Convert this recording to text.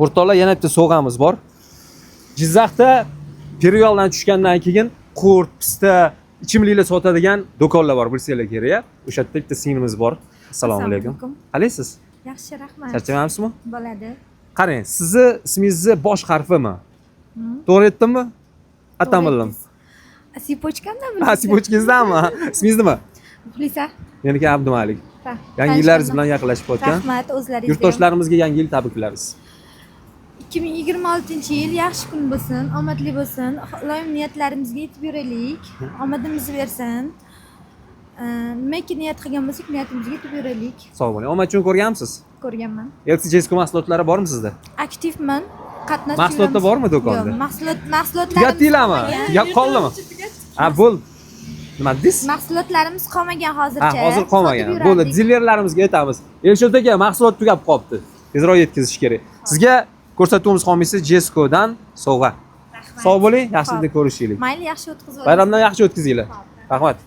O'rtoqlar, yana bitta sovg'amiz bor. Jizzaxda перевал dan tushgandan keyin qurt, pista, ichimliklar sotadigan do'konlar bor, bilsanglar kerak. O'sha yerda bitta singlimiz bor. Assalomu alaykum. Alaykum. Qalaysiz? Yaxshi, rahmat. Charchamayapsizmi? Bo'ladi. Qarang, sizni ismingizni bosh harfimi? To'g'ri aytdimmi? Atam bildim. Цепочка mdan. Ha, цепочка ngizdanmi? Ismingiz nima? Muxlisa. Meniki Abdumalik. Ha, Yangi yillaringiz tanishganman. bilan yaqinlashib qolgan. Rahmat, o'zlaringizga. Yurtdoshlarimizga yangi yil tabriklaymiz. 2026-yil yaxshi kun bo'lsin, omadli bo'lsin. Iloyim niyatlarimizga yetib yuraylik. Omadimizni bersin. Nimaki niyat qilgan bo'lsak, niyatimizga yetib yuraylik. Sog' bo'ling. Omad uchun ko'rganmisiz? Ko'rganman. LC Jesco mahsulotlari bormi sizda? Aktivman. Qatnashib Mahsulotlar yuramiz. bormi do'konda? Yo'q, mahsulotlarimiz Tugatdinglarmi? qolmagan. Tugab qoldimi? Ha, bo'ldi. Nima dedingiz? Mahsulotlarimiz qolmagan Ha, hozircha. hozir qolmagan. Sotib Bo'ldi, yurardik. dilerlarimizga aytamiz. Elshod aka, mahsulot tugab qolibdi. Tezroq yetkazish kerak. Sizga ko'rsatuvimiz homiysi Jescodan sovg'a. Rahmat. Sog' bo'ling, yaxshilikda Xo'p. ko'rishaylik. Mayli, yaxshi o'tkazib oling. Bayramdan yaxshi o'tkazinglar. Rahmat.